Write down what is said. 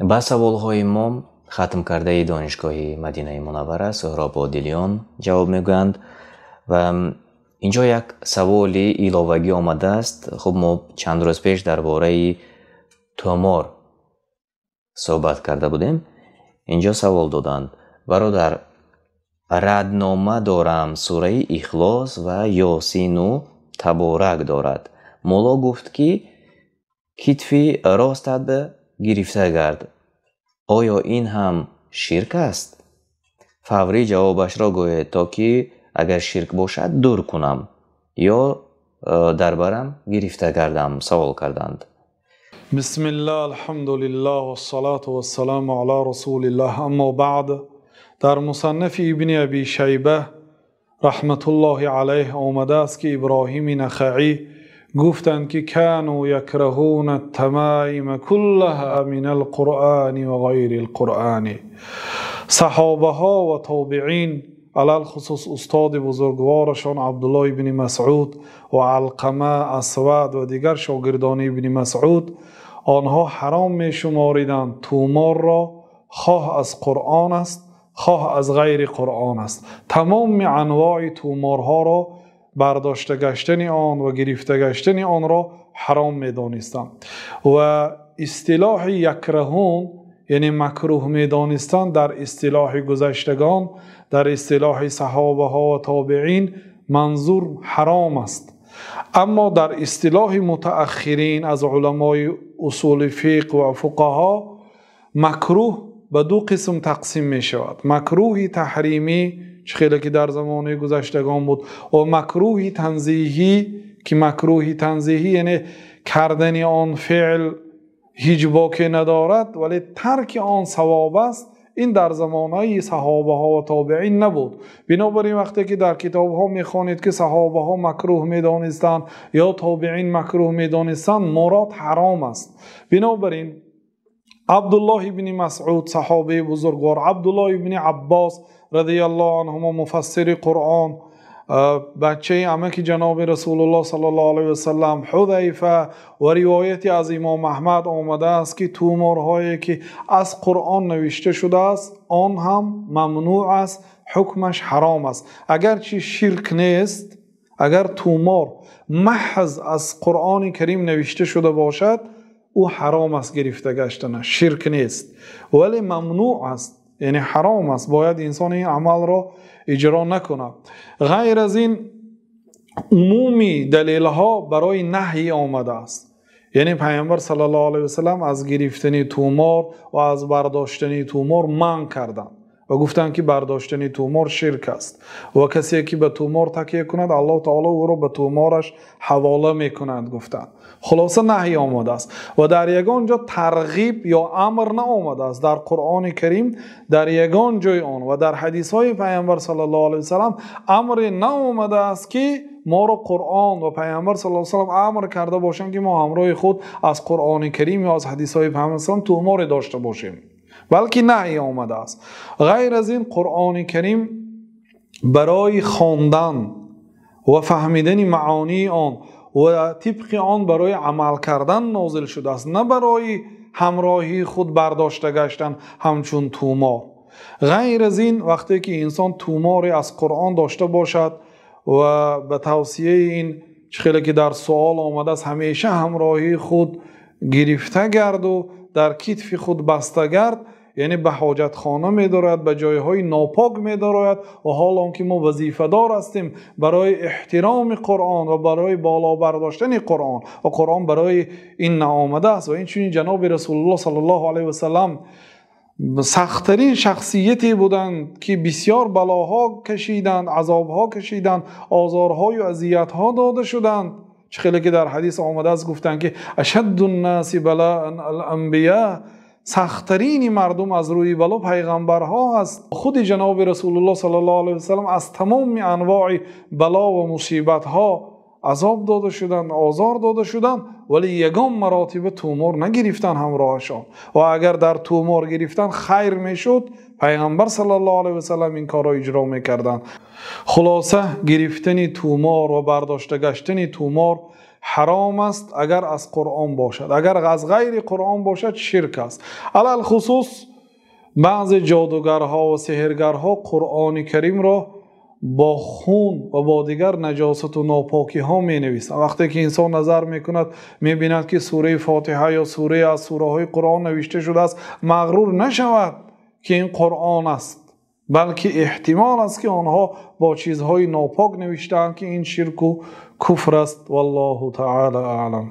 Ба саволҳои мо хатмкардаи донишгоҳи Мадинаи Мунаввара Суҳроб Одилиён ҷавоб мегӯянд ва инҷо як саволи иловагӣ омадааст. Хуб, мо чанд рӯз пеш дар бораи томор суҳбат карда будем. Инҷо савол доданд: бародар, раднома дорам, сураи Ихлос ва Ёсину Таборак дорад. Мулло гуфт, ки китфи ростат гирифта гард. Оё ин ҳам ширк аст? Фаврӣ ҷавобашро гӯед, то ки агар ширк бошад, дур кунам ё дар барам гирифта гардам. Савол карданд. Бисмиллаҳ, алҳамдулиллаҳ, вассалату вассаламу ала расулиллаҳ, аммо баъд. Дар Мусаннафи Ибни Аби Шайба раҳматуллоҳи алайҳ омадааст, ки Иброҳими Нахаӣ гуфтанд, ки кану якраҳуна тамаима куллаҳа минал Қуръони ва ғайрил Қуръони. Саҳобаҳо ва тобеин, алалхусус устоди бузургворашон Абдуллоҳ ибни Масъуд ва Алқама, Асвад ва дигар шогирдони ибни Масъуд, онҳо ҳаром мешумориданд туморро, хоҳ аз Қуръон аст, хоҳ аз ғайри Қуръон аст. Тамоми анвои туморҳоро бардошта гаштани он ва гирифта гаштани онро ҳаром медонистанд. Ва истилоҳи якраҳун, яъне макруҳ медонистанд, дар истилоҳи гузаштагон, дар истилоҳи саҳобаҳо ва тобеин манзур ҳаром аст. Аммо дар истилоҳи мутааххирин аз уламои усули фиқҳ ва фуқаҳо макруҳ ба ду қисм тақсим мешавад. Макруҳи таҳримӣ, чӣ хеле ки дар замони гузаштагон буд, ва макруҳи танзиҳӣ, ки макруҳи танзиҳӣ яъне кардани он феъл ҳеҷ боке надорад, вале тарки он савоб аст. Ин дар замонаи саҳобаҳо ва тобеин набуд. Бинобар ин вақте ки дар китобҳо мехонед, ки саҳобаҳо макруҳ медонистанд ё тобеин макруҳ медонистанд, мурод ҳаром аст. Бинобар ин Абдуллоҳ ибни Масъуд, саҳобаи бузургвор, Абдуллоҳ ибни Аббос радиаллоҳу анҳумо, муфассири Қуръон, бачаи амаки ҷаноби Расулуллоҳ саллаллоҳу алайҳи васаллам, Ҳудайфа ва ривояте аз Имом Аҳмад омадааст, ки туморҳое ки аз Қуръон навишта шудааст, он ҳам мамнӯъ аст, ҳукмаш ҳаром аст. Агарчи ширк нест, агар тумор маҳз аз Қуръони Карим навишта шуда бошад, ӯ ҳаром аст гирифта гаштанаш, ширк нест, вале мамнӯъ аст, яъне ҳаром аст, бояд инсон ин амалро иҷро накунад. Ғайр аз ин умуми далелҳо барои наҳй омадааст. Яъне Пайғамбар саллаллоҳу алайҳи васаллам аз гирифтани тумор ва аз бардоштани тумор манъ карданд ва гуфтанд, ки бардоштани тумор ширк аст ва касе ки ба тумор такя кунад, Аллоҳ таоло ӯро ба тумораш ҳавола мекунад, гуфтанд. Хулоса наҳй омадааст ва дар ягон ҷо тарғиб ё амр наомадааст. Дар Қуръони Карим дар ягон ҷои он ва дар ҳадисҳои Пайғамбар саллаллоҳу алайҳи васаллам амре наомадааст, ки моро Қуръон ва Пайғамбар саллаллоҳу алайҳи васаллам амр карда бошанд, ки мо ҳамроҳи худ аз Қуръони Карим ё аз ҳадисҳои Пайғамбар саллаллоҳу алайҳи васаллам туморе дошта бошем, балки наҳй омадааст. Ғайр аз ин Қуръони Карим барои хондан ва фаҳмидани маъонии он ва тибқи он барои амал кардан нозил шудааст, на барои ҳамроҳии худ бардошта гаштан ҳамчун тумор. Ғайр аз ин вақте ки инсон туморе аз Қуръон дошта бошад ва ба тавсияи ин чӣ хеле ки дар суол омадааст, ҳамеша ҳамроҳии худ гирифта гарду дар китфи худ баста гард, яъне ба ҳоҷатхона медорад, ба ҷойҳои нопок медорад. Ва ҳол он ки мо вазифадор ҳастем барои эҳтироми Қуръон ва барои боло бардоштани Қуръон, ва Қуръон барои ин наомадааст. Ва инчунин ҷаноби Расулуллоҳ саллаллоҳу алайҳи васаллам сахттарин шахсияте буданд, ки бисёр балоҳо кашиданд, азобҳо кашиданд, озорҳою азиятҳо дода шуданд. Чӣ хеле ки дар ҳадис омадааст, гуфтанд, ки ашадду ннаси балаан ал-анбия, сахттарини мардум аз рӯи бало пайғамбарҳо аст. Худи ҷаноби Расулуллоҳ саллаллоҳу алайҳи васаллам аз тамоми анвои бало ва мусибатҳо азоб дода шуданд, озор дода шуданд, вале ягон маротиба тумор нагирифтанд ҳамроҳашон. Ва агар дар тумор гирифтан хайр мешуд, Пайғамбар саллаллоҳу алайҳи васаллам ин корро иҷро мекарданд. Хулоса, гирифтани тумор ва бардошта гаштани тумор Ҳаром аст, агар аз Қуръон бошад. Агар аз ғайри Қуръон бошад, ширк аст. Алалхусус баъзе ҷодугарҳо ва сеҳргарҳо Қуръони Каримро бо хун ва бо дигар наҷосат ва нопокиҳо менависанд. Вақте ки инсон назар мекунад, мебинад ки сураи Фотиҳа ё сурае аз сураҳои Қуръон навишта шудааст, мағрур нашавад ки ин Қуръон аст, балки эҳтимол аст ки онҳо бо чизҳои нопок навиштаанд, ки ин ширку куфр аст. Валлоҳу таъоло аълам.